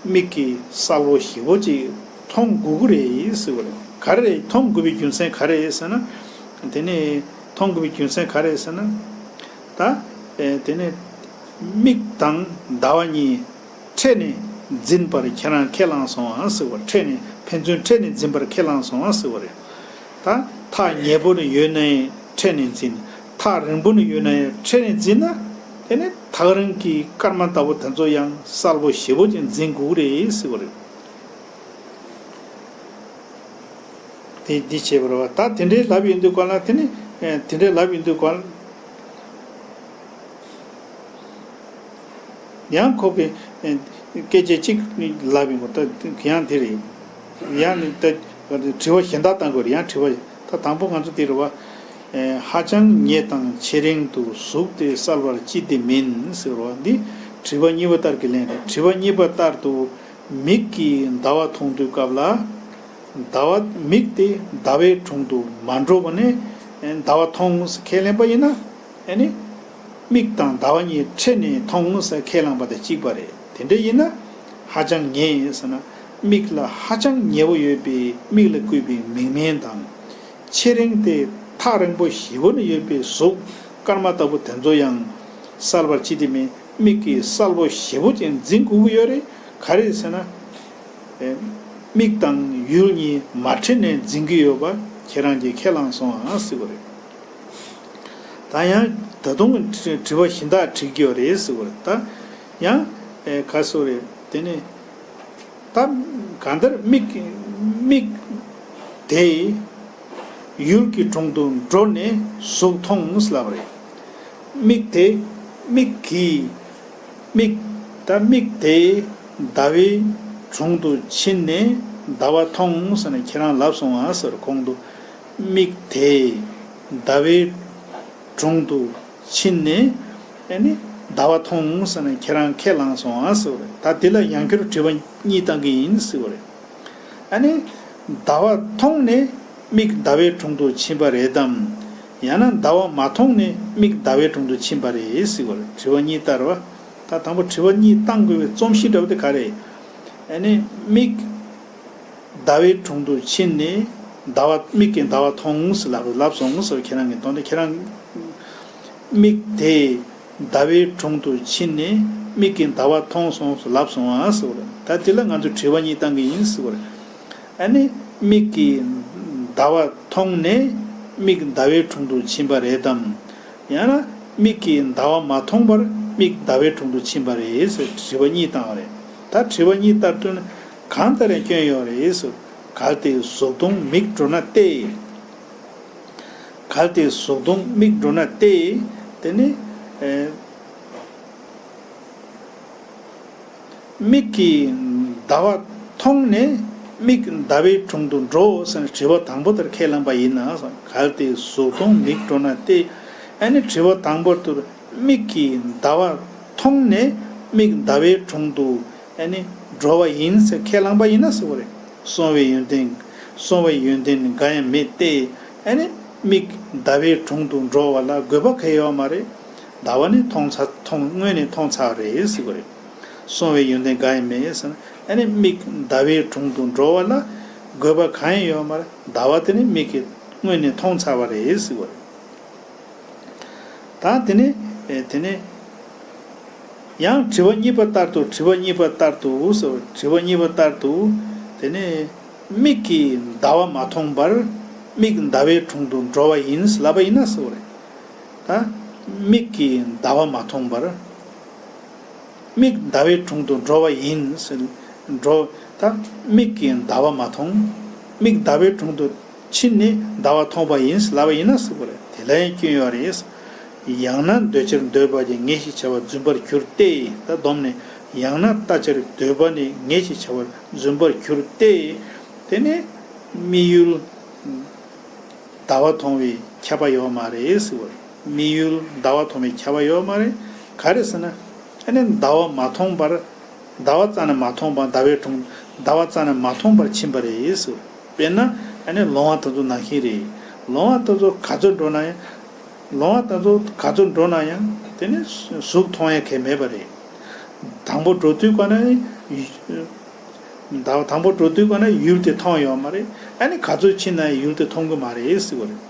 མིག་གིས་གསལ་པོ་ཞེ་པོ་ཅིག་མཐོང་དགོས་ཀྱི་རེད་ཟེར་བ་རེད། ག་རེ་རེད། མཐོང་དགོས་པའི་རྒྱུ་མཚན་ག་རེ་རེད་ཟེར་ན། དེ་ནས་མཐོང་དགོས་པའི་རྒྱུ་མཚན་ག་རེ་རེད་ཟེར་ན། ད་དེ་ནས་མིག་དང་ཟླ་བ་གཉིས་ཕྲད་ནས་འཛིན་པར་ཁྱེད་རང་ཁས་བླངས་སོང་ཨ་ཟེར་བ། ཕྲད་ནས་ཕན་ཚུན་ཕྲད་ནས་འཛིན་པར་ཁས་བླངས་སོང་ཨ་ཟེར་བ་རེད། ད་ཐག་ཉེ་པོ་ནས་ཡོད་ན་ཡང་ཕྲད་ནས་འཛིན། ཐག་རིང་པོ་ནས་ཡོད་ན་ཡང་ཕྲད་ནས་འཛིན་ན། དེ་ནས་ཐག་རིང་གི་སྐར་མ་ལྟ་བུ་དེ་ཚོ་ཡང་གསལ་པོ་ཞེ་པོ་ཅིག་འཛིན་དགོས་ཀྱི་རེད་ཟེར་བ་རེད། དེ་འདི་བྱས་པ་རེད་བ། ད་དེ་འདྲའི་ལབ་ཡོང་དུས་སྒང་ལ། དེ་ནི་ཨེ་དེ་འདྲའི་ལབ་ཡོང་དུས་སྒང་ལ། ཡང་ཁོ་གིས་ཨེ་སྐད་ཆ་གཅིག་ལབ་ཡོང་གི། ད་ཡང་དེ་རེད། ཡང་ནི་ད་དྲི་བ་གཞན་དག་བཏང་དགོས་རེད། ཡང་དྲི་བ་ད་དང་པོ་ང་ཚོ་དེ་རེད་བ། ཨེ་ཧ་ཅང་ཉེ་དང་ཆེས་རིང་དུ་གཟུགས་དེ་གསལ་བར་ཅི་སྟེ་མིན་ཟེར་བ་འདི་དྲི་བ་གཉིས་པ་ལྟར་གྱི་ལན་རེད། དྲི་བ་གཉིས་པ་ལྟར་དུ། མིག་གིས་ཟླ་བ་མཐོང་དུས་སྐབས་ལ། ཟླ་བ་མིག་དེ་ཟླ་བའི་དྲུང་དུ་མ་འགྲོ་བ་ནས་ཟླ་བ་མཐོང་ཟེར་ཁས་ལེན་པ་ཡིན་ན། ཨ་ནི་མིག་དང་ཟླ་བ་གཉིས་ཕྲད་ནས་མཐོང་ཟེར་ཁས་བླངས་པ་དང་གཅིག་པ་རེད། དེ་འདྲ་ཡིན་ན་ཧ་ཅང་ཉེ་ཡིན་ཟེར་ན། མིག་ལ་ཧ་ཅང་ཉེ་བོ་ཡོད་པའི་མིག་ལ་བསྐུས་པའི་མིག་སྨན་དང་། ཆེས་རིང་སྟེ་ཐག་རིང་པོ་ཞེ་པོ་ན་ཡོད་པའི་གཟུགས་སྐར་མ་ལྟ་བུ་དེ་ཚོ་ཡང་གསལ་བར་ཅི་སྟེ་མིན། མིག་གིས་གསལ་པོ་ཞེ་པོ་ཅིག་འཛིན་དགོས་ཀྱི་ཡོད་རེད། ག་རེ་ཟེར་ན། ཨེ་མིག་དང་ཡུལ་གཉིས་མ་ཕྲད་ནས་འཛིན་གྱི་ཡོད་པ་ཁྱེད་རང་གིས་ཁས་བླངས་སོང་ཨ་ཟེར་བ་རེད། ད་ཡང་ད་དུང་དྲི་དྲི་བ་གཞན་དག་དྲི་གི་ཡོད་རེད་ཟེར་བ་རེད། ད་ཡང་ཨེ་ག་སོ་རེད། དེ་ནས། ད་གང་ལྟར་མིག་མིག་དེ་ཡུལ་གྱི་དྲུང་དུ་འགྲོ་ནས་གཟུགས་མཐོང་ལབ་རེད། མིག་དེ་མིག་གིས་མིག་ད་མིག་དེ་ཟླ་བའི་དྲུང་དུ་ཕྱིན་ནས་ཟླ་བ་མཐོང་ཟེར་ནས་ཁྱེད་རང་ལབ་སོང་ཨ་ཟེར། གོང་དུ་མིག་དེ་ཟླ་བའི་དྲུང་དུ་ཕྱིན་ནས་ཨ་ནི་ཟླ་བ་མཐོང་ཟེར་ནས་ཁྱེད་རང་ཁས་བླངས་སོང་ཨ་ཟེར་བ་རེད། ད་འདི་ལ་ཡང་བསྐྱར་དྲི་བ་གཉིས་བཏང་གི་ཡིན་ཟེར་བ་རེད། ཨ་ནི་ཟླ་བ་མཐོང་ནས་མིག་ཟླ་བའི་དྲུང་དུ་ཕྱིན་པ་རེད་དམ། ཡང་ན་ཟླ་བ་མ་མཐོང་ནས་མིག་ཟླ་བའི་དྲུང་དུ་ཕྱིན་པ་རེད་ཟེར་བ་རེད། དྲི་བ་གཉིས་བཏང་བ། ད་དང་པོ་དྲི་བ་གཉིས་བཏང་དགོས་པའི་རྩོམ་གཞི་འདྲ་བོ་དེ་ག་རེད། ཨ་ནི་མིག་ཟླ་བའི་དྲུང་དུ་ཕྱིན་ནས་ཟླ་བ་མིག་གིས་ཟླ་བ་མཐོང་ཟེར་ལབ་ལབ་སོང་ཟེར། ཁྱེད་རང་གི་དོན་དེ་ཁྱེད་རང་མིག་དེ་ཟླ་བའི་དྲུང་དུ་ཕྱིན་ནས་མིག་གིས་ཟླ་བ་མཐོང་སོང་ཟེར་ལབ་སོང་ཨ་ཟེར་བ་རེད། ད་དེ་ལ་ང་ཚོས་དྲི་བ་གཉིས་བཏང་གི་ཡིན་ཟེར་བ་རེད། ཨ་ནི་མིག་གིས་ཟླ་བ་མཐོང་ནས་མིག་ཟླ་བའི་དྲུང་དུ་ཕྱིན་པ་རེད་དམ། ཡང་ན་མིག་གིས་ཟླ་བ་མ་མཐོང་བར་མིག་ཟླ་བའི་དྲུང་དུ་ཕྱིན་པ་རེད་ཟེར་དྲི་བ་གཉིས་བཏང་བ་རེད། ད་དྲི་བ་གཉིས་ལྟར་དུ་ནི་གང་ལྟར་ཡང་སྐྱོན་ཡོད་རེད་ཟེར། གལ་ཏེ་གཟུགས་མཐོང་མིག་འགྲོ་ན་སྟེ། གལ་ཏེ་གཟུགས་མཐོང་མིག་འགྲོ་ན་སྟེ། དེ་ནི་ཨེ། མིག་གིས་ཟླ་བ་མཐོང་ནས་མིག་ཟླ་བའི་དྲུང་དུ་འགྲོ་ཟེར་ནས་དྲི་བ་དང་པོ་དེར་ཁས་བླངས་པ་ཡིན་ན། གལ་ཏེ་གཟུགས་མཐོང་མིག་འགྲོ་ན་སྟེ། ཨ་ནི་དྲི་བ་དང་པོ་དེར་མིག་གིས་ཟླ་བ་མཐོང་ནས་མིག་ཟླ་བའི་དྲུང་དུ་ཨ་ནི་འགྲོ་བ་ཡིན་ཟེར་ཁས་བླངས་པ་ཡིན་ན་ཟེར་བ་རེད། སོང་བའི་ཡོན་ཏན། སོང་བའི་ཡོན་ཏན་འགའ་ཡང་མེད་དེ། ཨ་ནི་མིག་ཟླ་བའི་དྲུང་དུ་འགྲོ་བ་ལ་དགོས་པ་གང་ཡང་ཡོད་མ་རེད། ཟླ་བ་ནི་མཐོང་ཚར། མཐོང་། སྔོན་ནས་མཐོང་ཚར་བ་རེད་ཟེར་བ་རེད། སོང་བའི་ཡོན་ཏན་འགའ་ཡང་མེད་ཟེར་ན། ཨ་ནི་མིག་ཟླ་བའི་དྲུང་དུ་འགྲོ་བ་ལ་དགོས་པ་གང་ཡང་ཡོད་མ་རེད། ཟླ་བ་དེ་ནི་མིག་གིས་སྔོན་ནས་མཐོང་ཚར་བ་རེད་ཟེར་བ་རེད། ད་དེ་ནས་ཨེ་དེ་ནས་ཡང་དྲི་བ་གཉིས་པ་ལྟར་དུ། དྲི་བ་གཉིས་པ་ལྟར་དུ་ཟེར། དྲི་བ་གཉིས་པ་ལྟར་དུ། དེ་ནས་མིག་གིས་ཟླ་བ་མ་མཐོང་བར་མིག་ཟླ་བའི་དྲུང་དུ་འགྲོ་བ་ཡིན་ལབ་པ་ཡིན་ན་ཟེར་བ་རེད། ད་མིག་གིས་ཟླ་བ་མ་མཐོང་བར། མིག་ཟླ་བའི་དྲུང་དུ་འགྲོ་བ་ཡིན་ཟེར། འགྲོ། ད་མིག་གིས་ཟླ་བ་མ་མཐོང་། མིག་ཟླ་བའི་དྲུང་དུ་ཕྱིན་ནས་ཟླ་བ་མཐོང་བ་ཡིན་ལབ་པ་ཡིན་ན་ཟེར་བ་རེད། དེ་ལ་ཡང་སྐྱོན་ཡོད་རེད། ཡང་ན་འདོད་ཕྱིར་འདོད་པ་ཀྱང་ངེས་ཞེས་བྱ་བར་རྫུན་པར་འགྱུར་ཏེ། ད་སྡོམ་ནས་ཡང་ན་ལྟ་ཕྱིར་འདོད་པ་ནི་ངེས་ཞེས་བྱ་བར་རྫུན་པར་འགྱུར་ཏེ། དེ་ནས་དམིགས་ཡུལ་ཟླ་བ་མཐོང་བའི་ཁྱབ་པ་ཡོད་མ་རེད་ཟེར་བ་རེད། དམིགས་ཡུལ་ཟླ་བ་མཐོང་བའི་ཁྱབ་པ་ཡོད་མ་རེད། ག་རེ་ཟེར་ན། ཨ་ནི་ཟླ་བ་མ་མཐོང་བར། ཟླ་བ་རྩ་ནས་མ་མཐོང་བར་ཟླ་བའི་གྲོང་ཟླ་བ་རྩ་ནས་མ་མཐོང་བར་ཕྱིན་པ་རེད་ཟེར། དཔེར་ན། ཨ་ནི་ལོང་བ་དེ་ཚོ་ནང་བཞིན་རེད། ལོང་བ་དེ་ཚོ་ག་ཚོད་འགྲོ་ན་ཡང་། ལོང་བ་དེ་ཚོ་ག་ཚོད་འགྲོ་ན་ཡང་དེ་ནི་གཟུགས་མཐོང་ཡ་གང་ཡང་མེད་པ་རེད། དང་པོ་འགྲོ་དུས་ག་ན། ད་དང་པོ་འགྲོ་དུས་ག་ན་ཡུལ་དེ་མཐོང་ཡོད་མ་རེད། ཨ་ནི་ག་ཚོད་ཕྱིན་ན་ཡང་ཡུལ་དེ་མཐོང་གི་མ་རེད་ཟེར་བ་རེད།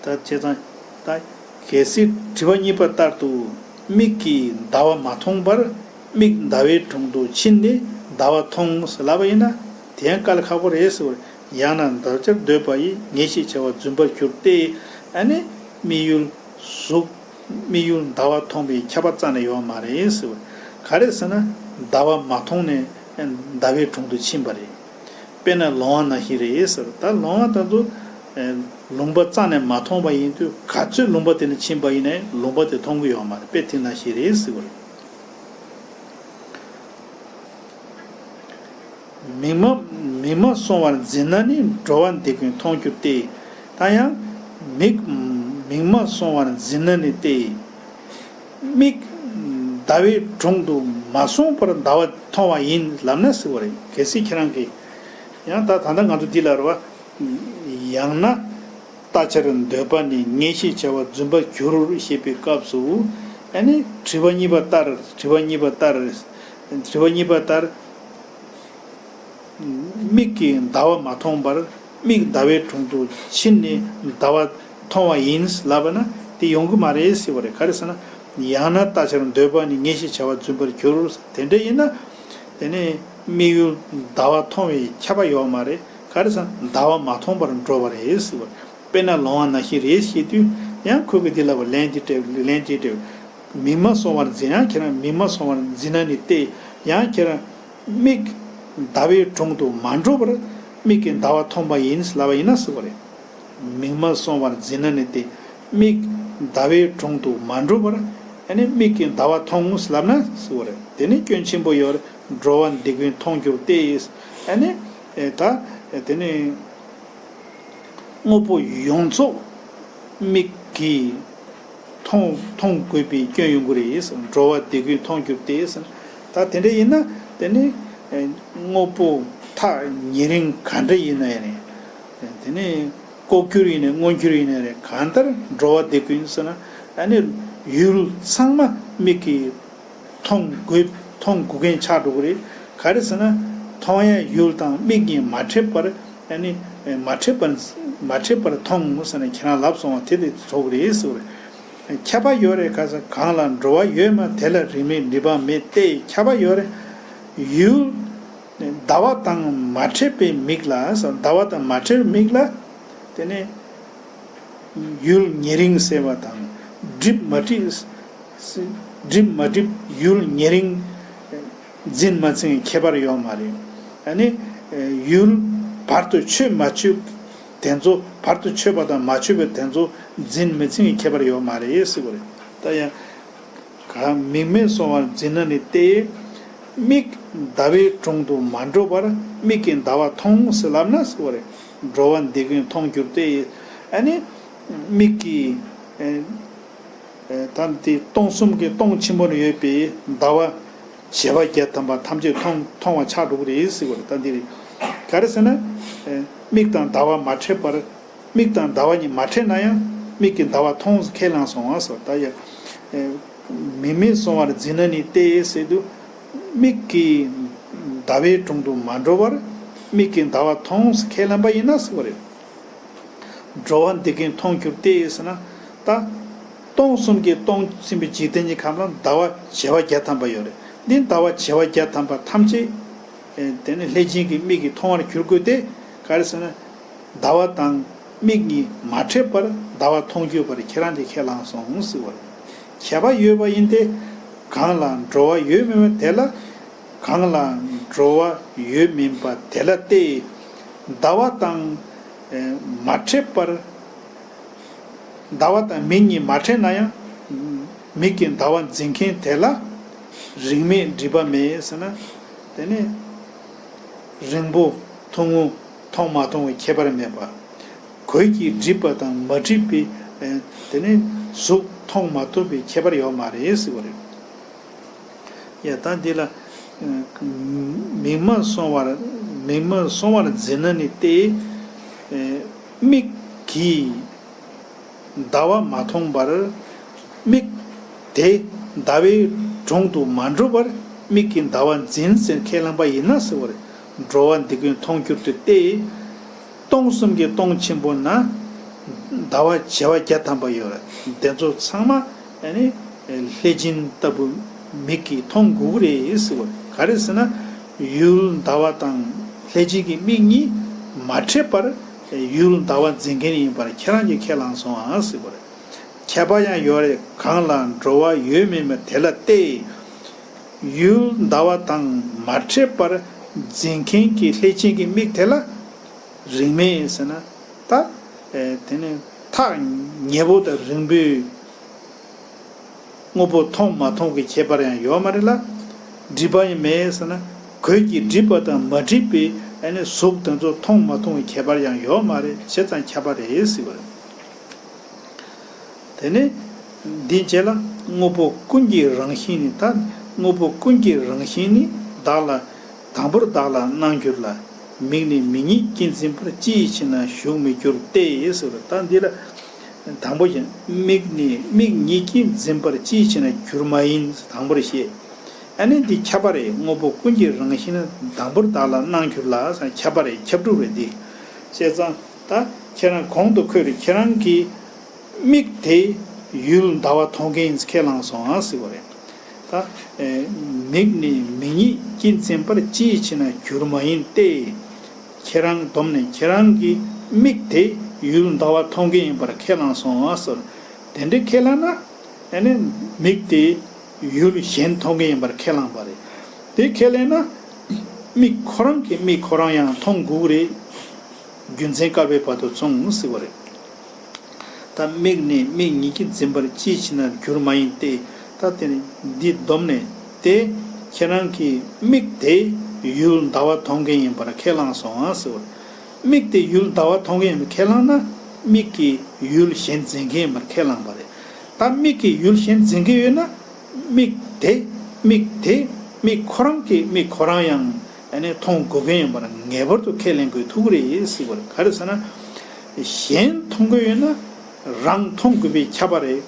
ད་བྱས་ཙང་། ད་གལ་སྲིད་དྲི་བ་གཉིས་པ་ལྟར་དུ། མིག་གིས་ཟླ་བ་མ་མཐོང་བར། མིག་ཟླ་བའི་དྲུང་དུ་ཕྱིན་ནས་ཟླ་བ་མཐོང་ཟེར་ལབ་པ་ཡིན་ན། དེ་ཡང་དཀའ་ལས་ཁག་པོ་རེད་ཟེར་བ་རེད། ཡང་ན་ཟླ་བར་འདོད་པ་ཡིས་ངེས་ཤེས་བྱ་བ་རྫུན་པར་འགྱུར་ཏེ། ཨ་ནི་དམིགས་ཡུལ་གཟུགས། དམིགས་ཡུལ་ཟླ་བ་མཐོང་བའི་ཁྱབ་པ་རྩ་ནས་ཡོད་མ་རེད་ཟེར་བ། ག་རེ་ཟེར་ན། ཟླ་བ་མ་མཐོང་ནས་ཟླ་བའི་དྲུང་དུ་ཕྱིན་པ་རེད། དཔེར་ན་ལོང་བ་ནང་བཞིན་རེད་ཟེར། ད་ལོང་བ་དེ་ཚོ་ལུང་པ་རྩ་ནས་མ་མཐོང་བ་ཡིན་དུས། ག་ཚོད་ལུང་པ་དེ་ནས་ཕྱིན་པ་ཡིན་ནའི་ལུང་པ་དེ་མཐོང་གི་ཡོད་མ་རེད། དཔེ་དེ་ནང་བཞིན་རེད་ཟེར་བ་རེད། མིག་མ། མིག་མ་སོང་བར་འཛིན་ན་ནི་འགྲོ་བ་འདི་ཀུན་མཐོང་འགྱུར་ཏེ། ད་ཡང་། མིག་མིག་མ་སོང་བར་འཛིན་ན་ནི་སྟེ། མིག་ཟླ་བའི་དྲུང་དུ་མ་སོང་བར་ཟླ་བ་མཐོང་བ་ཡིན་ལབ་ན་ཟེར་བ་རེད། གལ་སྲིད་ཁྱེད་རང་གིས། ཡང་ད་ད་ལྟ་ང་ཚོ་འདི་ལ་རེད་བ། ཡང་ན། ལྟ་བྱར་འདོད་པ་ནི་ངེས་ཤེས་བྱ་བ་རྫུན་པར་འགྱུར་ཞེས་པའི་སྐབས་སུ། ཨ་ནི་དྲི་བ་གཉིས་པ་ལྟར། དྲི་བ་གཉིས་པ་ལྟར། དྲི་བ་གཉིས་པ་ལྟར། མིག་གིས་ཟླ་བ་མ་མཐོང་བར། མིག་ཟླ་བའི་དྲུང་དུ་ཕྱིན་ནས་ཟླ་བ་མཐོང་བ་ཡིན་ལབ་པ་ན་དེ་ཡོང་གི་མ་རེད་ཟེར་བ་རེད། ག་རེ་ཟེར་ན། ཡང་ན་ལྟ་བྱར་འདོད་པ་ནི་ངེས་ཤེས་བྱ་བ་རྫུན་པར་འགྱུར། དེ་འདྲ་ཡིན་ན། དེ་ནས་དམིགས་ཡུལ་ཟླ་བ་མཐོང་བའི་ཁྱབ་པ་ཡོད་མ་རེད། ག་རེ་ཟེར་ན། ཟླ་བ་མ་མཐོང་བར་འགྲོ་བ་རེད་ཟེར་བ་རེད། དཔེར་ན་ལོང་བ་ནང་བཞིན་རེད་ཞེས་དུས། ཡང་ཁོ་གིས་འདི་ལབ་པ། ལན་འདི་སྤྲད། ལན་འདི་སྤྲད། མིག་མ་སོང་བར་འཛིན། ཡང་ཁྱེད་རང་མིག་མ་སོང་བར་འཛིན་ན་ནི་སྟེ། ཡང་ཁྱེད་རང་མིག་ཟླ་བའི་དྲུང་དུ་མ་འགྲོ་བར་མིག་གིས་ཟླ་བ་མཐོང་བ་ཡིན་ལབ་པ་ཡིན་ན་ཟེར་བ་རེད། མིག་མ་སོང་བར་འཛིན་ན་ནི་སྟེ། མིག་ཟླ་བའི་དྲུང་དུ་མ་འགྲོ་བར། ཨ་ནི་མིག་གིས་ཟླ་བ་མཐོང་ལབ་ན་ཟེར་བ་རེད། དེ་ནི་སྐྱོན་ཆེན་པོ་ཡོད་རེད། འགྲོ་བ་འདི་ཀུན་མཐོང་འགྱུར་ཏེ། ཨ་ནི་ད་དེ་ནི། དངོས་པོ་ཡོངས་རྫོགས་མིག་གིས་མཐོང་མཐོང་དགོས་པའི་སྐྱོན་ཡོང་གི་རེད། འགྲོ་བ་འདི་ཀུན་མཐོང་འགྱུར་ཏེ། ད་དེ་འདྲ་ཡིན་ན་དེ་ནི་དངོས་པོ་ཐག་ཉེ་རིང་ག་འདྲ་ཡིན་ན་ཡང་རེད། དེ་ནི་ལྐོག་གྱུར་ཡིན་ནའི་མངོན་གྱུར་ཡིན་ནའི་རེད། གང་ལྟར་འགྲོ་བ་འདི་ཀུན་ཟེར་ན། ཨ་ནི་ཡུལ་ཚང་མ་མིག་གིས་མཐོང་དགོས། མཐོང་དགོས་མཁན་ཆགས་འགྲོ་གི་རེད། ག་རེ་ཟེར་ན། མཐོང་ཡ་ཡུལ་དང་མིག་གཉིས་མ་འཕྲད་པར། ཨ་ནི་མ་འཕྲད་པར། མ་འཕྲད་པར་མཐོང་ཟེར་ནས་ཁྱེད་རང་ལབ་སོང་བ་དེ་དེ་གྲོགས་རེད་ཟེར་བ་རེད། ཁྱབ་པ་ཡོད་རེད། ག་ས་གང་ལ་འགྲོ་བ་ཡོད་མིན། དེ་ལ་རིགས་མེད་སྒྲིབ་པ་མེད་དེ། ཁྱབ་པ་ཡོད་རེད། ཡུལ་ཟླ་བ་དང་མ་འཕྲད་པའི་མིག་ལ། ཟླ་བ་དང་མ་འཕྲད་པའི་མིག་ལ། དེ་ནས་ཡུལ་ཉེ་རིང་ཟེར་བ་དང་། སྒྲིབ་མ་སྒྲིབ། སྒྲིབ་མ་སྒྲིབ། ཡུལ་ཉེ་རིང་འཛིན་མ་འཛིན་གྱི་ཁྱད་པར་ཡོད་མ་རེད། ཨ་ནི་ཡུལ་བར་དུ་ཆོད་མ་ཆོད་དེ་ཚོ། བར་དུ་ཆོད་པ་དང་མ་ཆོད་པའི་དེ་ཚོ་འཛིན་མི་འཛིན་གྱི་ཁྱད་པར་ཡོད་མ་རེད་ཟེར་བ་རེད། ད་ཡང་། ག་མིག་མ་སོང་བར་འཛིན་ན་ནི་སྟེ། མིག་ཟླ་བའི་དྲུང་དུ་མ་འགྲོ་བར་མིག་གིས་ཟླ་བ་མཐོང་ཟེར་ལབ་ན་ཟེར་བ་རེད། འགྲོ་བ་འདི་ཀུན་མཐོང་འགྱུར་ཏེ། ཨ་ནི་མིག་གིས། ཨེ། ཨེ། ད་དེ་སྟོང་གསུམ་གྱི་སྟོང་ཆེན་པོ་ན་ཡོད་པའི་ཟླ་བ་བྱེ་བ་བརྒྱ་ཐམ་པ་ཐམས་ཅད་མཐོང་མཐོང་བ་ཆགས་འགྲོ་གི་རེད་ཟེར་བ་རེད། ད་འདི་རེད། ག་རེ་ཟེར་ན། ཨེ། མིག་དང་ཟླ་བ་མ་འཕྲད་པར། མིག་དང་ཟླ་བ་གཉིས་མ་འཕྲད་ན་ཡང་མིག་གིས་ཟླ་བ་མཐོང་ཟེར་ཁས་བླངས་སོང་བ་ཟེར། ད་ཡ། ཨེ། མིག་མ་སོང་བར་འཛིན་ན་ནི་སྟེ་ཟེར་དུས། མིག་གིས་ཟླ་བའི་དྲུང་དུ་མ་འགྲོ་བར་མིག་གིས་ཟླ་བ་མཐོང་ཟེར་ཁས་ལེན་པ་ཡིན་ན་ཟེར་བ་རེད། འགྲོ་བ་འདི་ཀུན་མཐོང་འགྱུར་ཏེ་ཟེར་ན། ད་སྟོང་གསུམ་གྱི་སྟོང་ཟིན་པའི་འཇིག་རྟེན་གྱི་ཁམས་ལ་ཟླ་བ་བྱེ་བ་བརྒྱ་ཐམ་པ་ཡོད་རེད། འདི་ཟླ་བ་བྱེ་བ་བརྒྱ་ཐམ་པ་ཐམས་ཅད། ཨེ། དེ་ནི་ལྷས་སྦྱིན་གྱི་མིག་གིས་མཐོང་བར་འགྱུར་དགོས་ཏེ། ག་རེ་ཟེར་ན། ཟླ་བ་དང་མིག་གཉིས་མ་འཕྲད་པར་ཟླ་བ་མཐོང་འགྱུར་བར་ཁྱེད་རང་གིས་ཁས་བླངས་སོང་ཟེར་བ་རེད། ཁྱབ་པ་ཡོད་པ་ཡིན་ཏེ། གང་ལ་འགྲོ་བ་ཡོད་མིན་པ་དེ་ལ། གང་ལ་འགྲོ་བ་ཡོད་མིན་པ་དེ་ལ་སྟེ། ཟླ་བ་དང་། ཨེ། མ་འཕྲད་པར། ཟླ་བ་དང་མིག་གཉིས་མ་འཕྲད་ན་ཡང་། མིག་གིས་ཟླ་བ་འཛིན་མཁན་དེ་ལ་རིགས་མེད་སྒྲིབ་པ་མེད་ཟེར་ན། དེ་ནི་རིང་པོ་ཐུང་ངུ་མཐོང་མ་མཐོང་བའི་ཁྱད་པར་མེད་པ། གོས་ཀྱིས་བསྒྲིབས་པ་དང་མ་བསྒྲིབས་པའི་ དེ་ནི་གཟུགས་མཐོང་མ་ཐུབ་པའི་ཁྱད་པར་ཡོད་མ་རེད་ཟེར་བ་རེད། ཡ་ད་འདི་ལ་མིག་མ་སོང་བར་མིག་མ་སོང་བར་འཛིན་ན་ནི་སྟེ། མིག་གིས་ཟླ་བ་མ་མཐོང་བར་མིག་དེ་ཟླ་བའི་དྲུང་དུ་མ་འགྲོ་བར་མིག་གིས་ཟླ་བ་འཛིན་ཟེར་ཁས་བླངས་པ་ཡིན་ན་ཟེར་བ་རེད། འགྲོ་བ་འདི་ཀུན་མཐོང་འགྱུར་ཏེ་སྟེ། སྟོང་གསུམ་གྱི་སྟོང་ཆེན་པོ་ན། ཟླ་བ་བྱེ་བ་བརྒྱ་ཐམ་པ་ཡོད་རེད། དེ་ཚོ་ཚང་མ་ཨ་ནི་ལྷས་བྱིན་ལྟ་བུ་མིག་གིས་མཐོང་དགོས་ཀྱི་རེད་ཟེར་བ་རེད། ག་རེ་ཟེར་ན། ཡུལ་ཟླ་བ་དང་ལྷས་བྱིན་གྱི་མིག་གཉིས་མ་ཕྲད་པར་ཡུལ་ཟླ་བ་འཛིན་མཁན་ཡིན་པར་ཁྱེད་རང་གིས་ཁས་བླངས་སོང་ཨ་ཟེར་བ་རེད། ཁྱབ་པ་ཡང་ཡོད་རེད། གང་ལ་འགྲོ་བ་ཡོད་མིན་པ་དེ་ལ་སྟེ། ཡུལ་ཟླ་བ་དང་མ་ཕྲད་པར་འཛིན་མཁན་གྱི་ལྷས་བྱིན་གྱི་མིག་དེ་ལ་རིང་མེད་ཟེར་ན། ད་དེ་ནི་ཐག་ཉེ་པོ་དང་རིང་པོའི་དངོས་པོ་མཐོང་མ་མཐོང་གི་ཁྱད་པར་ཡང་ཡོད་མ་རེད་ལ། སྒྲིབ་པ་ཡང་མེད་ཟེར་ན། གོས་ཀྱིས་སྒྲིབ་པ་དང་མ་སྒྲིབ་པའི་ཨ་ནི་གཟུགས་དེ་ཚོ་མཐོང་མ་མཐོང་གི་ཁྱད་པར་ཡང་ཡོད་མ་རེད། བྱས་ཙང་ཁྱབ་པ་རེད་ཟེར་བ་རེད། དེ་ནས་འདིའི་རྗེས་ལ་དངོས་པོ་ཀུན་གྱི་རང་བཞིན་ནི། ད་དངོས་པོ་ཀུན་གྱི་རང་བཞིན་ནི་བདག་ལ། དང་པོར་བདག་ལ་སྣང་གྱུར་ལ། མིག་ནི་མིག་ཉིད་ཀྱིས་འཛིན་པར་ཅི་ཡི་ཕྱིར་ན་ཞུགས་མི་འགྱུར་ཏེ་ཟེར་བ། ད་འདི་ལ་དང་པོ་བཞིན་མིག་ནི་མིག་ཉིད་ཀྱིས་འཛིན་པར་ཅི་ཡི་ཕྱིར་ན་འགྱུར་མ་ཡིན་དང་པོར་བཤད། ཨ་ནི་འདི་ཁྱབ་པ་རེད། དངོས་པོ་ཀུན་གྱི་རང་བཞིན་ནི་དང་པོར་བདག་ལ་སྣང་གྱུར་ལ་ཁྱབ་པ་རེད། ཁྱབ་སྒྲུབ་རེད་འདི། བྱས་ཙང་ད་ཁྱེད་རང་གོང་དུ་འཁོད་རེད། ཁྱེད་རང་གིས། མིག་དེ་ཡུལ་ཟླ་བ་མཐོང་མཁན་ཡིན་ཁས་བླངས་སོང་ཨ་ཟེར་བ་རེད། ད་ཨེ་མིག་ནི་མིག་ཉིད་ཀྱིས་འཛིན་པར་ཅི་ཡི་ཕྱིར་ན་འགྱུར་མ་ཡིན་ཏེ། ཁྱེད་རང་བསྡོམས་ནས་ཁྱེད་རང་གི་མིག་དེ་ཡུལ་ཟླ་བ་མཐོང་མཁན་ཡིན་པར་ཁས་བླངས་སོང་ཨ་ཟེར། དེ་འདྲའི་ཁས་བླངས་ན་ཨ་ནི་མིག་དེ་ཡུལ་གཞན་མཐོང་མཁན་ཡིན་པར་ཁས་བླངས་པ་རེད། དེ་ཁས་ལེན་ན་མིག་ཁོ་རང་གི་མིག་ཁོ་རང་ཡང་མཐོང་དགོས་རེད། རྒྱུ་མཚན་བཀར་བའི་བར་དུ་མཚུངས་ཟེར་བ་རེད། ད་མིག་ནི་མིག་ཉིད་ཀྱིས་འཛིན་པར་ཅིའི་ཕྱིར་ན་འགྱུར་མ་ཡིན་ཏེ། ད་དེ་ནི་འདི་བསྡོམས་ནས་ཏེ། ཁྱེད་རང་གིས་མིག་དེ་ཡུལ་ཟླ་བ་མཐོང་མཁན་ཡིན་པར་ཁས་བླངས་སོང་ཨ་ཟེར་བ། མིག་དེ་ཡུལ་ཟླ་བ་མཐོང་མཁན་ཡིན་པར་ཁས་བླངས་ན་མིག་གིས་ཡུལ་གཞན་འཛིན་མཁན་ཡིན་པར་ཁས་བླངས་པ་རེད། ད་མིག་གིས་ཡུལ་གཞན་འཛིན་གྱི་ཡོད་ན། མིག་དེ་མིག་དེ་མིག་ཁོ་རང་གིས་མིག་ཁོ་རང་ཡང་ཨ་ནི་མཐོང་དགོས་མཁན་ཡིན་པར་ངེས་པར་དུ་ཁས་ལེན་དགོས་ཐུག་གི་རེད་ཟེར་བ་རེད། ག་རེ་ཟེར་ན། གཞན་མཐོང་གི་ཡོད་ན་རང་མཐོང་དགོས་པས་ཁྱབ་པ་རེད།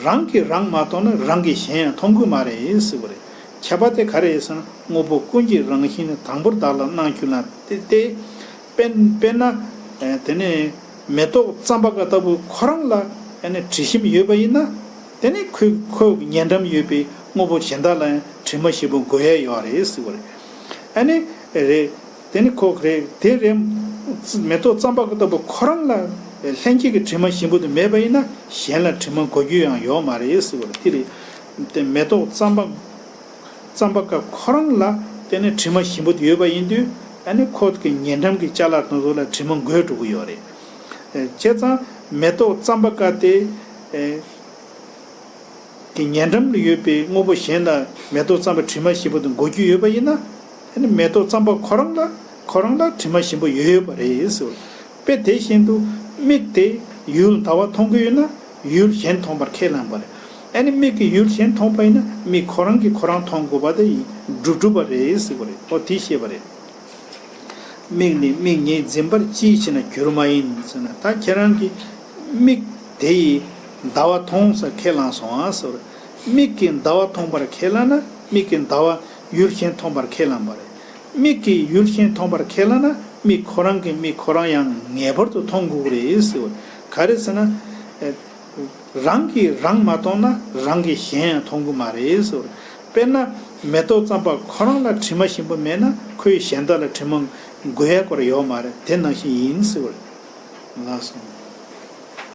རང་གིས་རང་མ་མཐོང་ན་རང་གིས་གཞན་ཡང་མཐོང་གི་མ་རེད་ཟེར་བ་རེད། ཁྱབ་པ་དེ་ག་རེ་རེད་ཟེར་ན། དངོས་པོ་ཀུན་གྱི་རང་བཞིན་ནི་དང་པོར་བདག་ལ་སྣང་གྱུར་ན་སྟེ། དཔེར་དཔེར་ན་དེ་ནི་མེ་ཏོག་ཙམ་པ་ཀ་ལྟ་བུ་ཁོ་རང་ལ་དྲི་ཞིམ་ཡོད་པ་ཡིན་ན། དེ་ནི་ཁོའི་ཁོའི་ཉེ་འགྲམ་ཡོད་པའི་དངོས་པོ་གཞན་དག་ལ་ཡང་དྲི་མ་ཞིམ་པོ་འགོས་ཡ་ཡོད་རེད་ཟེར་བ་རེད། ཨ་ནི་རེད། དེ་ནི་ཁོ་རེད། དེ་རེད། མེ་ཏོག་ཙམ་པ་ཀ་ལྟ་བུ་ཁོ་རང་ལ་ལྷན་སྐྱེས་ཀྱི་དྲི་མ་ཞིམ་པོ་དེ་མེད་པ་ཡིན་ན་གཞན་ལ་དྲི་མ་འགོས་རྒྱུ་ཡང་ཡོད་མ་རེད་ཟེར་བ་རེད། དེ་རེད། དེ་མེ་ཏོག་ཙམ་པ་ཙམ་པ་ཀ་ཁོ་རང་ལ་དེ་ནི་དྲི་མ་ཞིམ་པོ་དེ་ཡོད་པ་ཡིན་དུས། ཨ་ནི་ཁོ་གི་ཉེ་འགྲམ་གྱི་ཅ་ལག་དེ་ཚོ་ལ་དྲི་མ་འགོས་འགྲོ་གི་ཡོད་རེད། བྱས་ཙང་མེ་ཏོག་ཙམ་པ་ཀ་དེ་གི་ཉེ་འགྲམ་ལ་ཡོད་པའི་དངོས་པོ་གཞན་ལ་མེ་ཏོག་ཙམ་པ་དྲི་མ་ཞིམ་པོ་དེ་འགོས་རྒྱུ་ཡོད་པ་ཡིན་ན། ཨ་ནི་མེ་ཏོག་ཙམ་པ་ཁོ་རང་ལ་ཁོ་རང་ལ་དྲི་མ་ཞིམ་པོ་ཡོད་ཡོད་པ་རེད་ཟེར་བ། དཔེ་དེ་བཞིན་དུ་མིག་དེ་ཡུལ་ཟླ་བ་མཐོང་གི་ཡོད་ན་ཡུལ་གཞན་མཐོང་བར་ཁས་བླངས་པ་རེད། ཨ་ནི་མིག་གིས་ཡུལ་གཞན་མཐོང་པ་ཡིན་ན་མིག་ཁོ་རང་གིས་ཁོ་རང་མཐོང་དགོས་པ་དེ་ཡིན་གྲུབ་གྲུབ་པ་རེད་ཟེར་བ་རེད། ཨོ་དེ་ཤེས་པ་རེད། མིག་ནི་མིག་ཉིད་འཛིན་པར་ཅིའི་ཕྱིར་ན་འགྱུར་མ་ཡིན་ཟེར་ན། ད་ཁྱེད་རང་གིས་མིག་དེ་ཡིས་ཟླ་བ་མཐོང་ཟེར་ཁས་བླངས་སོང་ཨ་ཟེར་བ་རེད། མིག་གིས་ཟླ་བ་མཐོང་བར་ཁས་བླངས་ན་མིག་གིས་ཟླ་བ་ཡུལ་གཞན་མཐོང་བར་ཁས་བླངས་པ་རེད། མིག་གིས་ཡུལ་གཞན་མཐོང་བར་ཁས་བླངས་ན་མིག་ཁོ་རང་གིས་མིག་ཁོ་རང་ཡང་ངེས་པར་དུ་མཐོང་དགོས་ཀྱི་རེད་ཟེར་བ། ག་རེ་ཟེར་ན། ཨེ། རང་གིས་རང་མ་མཐོང་ན་རང་གིས་གཞན་ཡང་མཐོང་གི་མ་རེད་ཟེར་བ། དཔེར་ན་མེ་ཏོག་ཙམ་པ་ཁོ་རང་ལ་དྲི་མ་ཞིམ་པོ་མེད་ན་ཁོས་གཞན་དག་ལ་དྲི་མ་འགོས་ཡ་སྐོར་ཡོད་མ་རེད། དེ་ནང་བཞིན་ཡིན་ཟེར་བ། ལགས་སོ།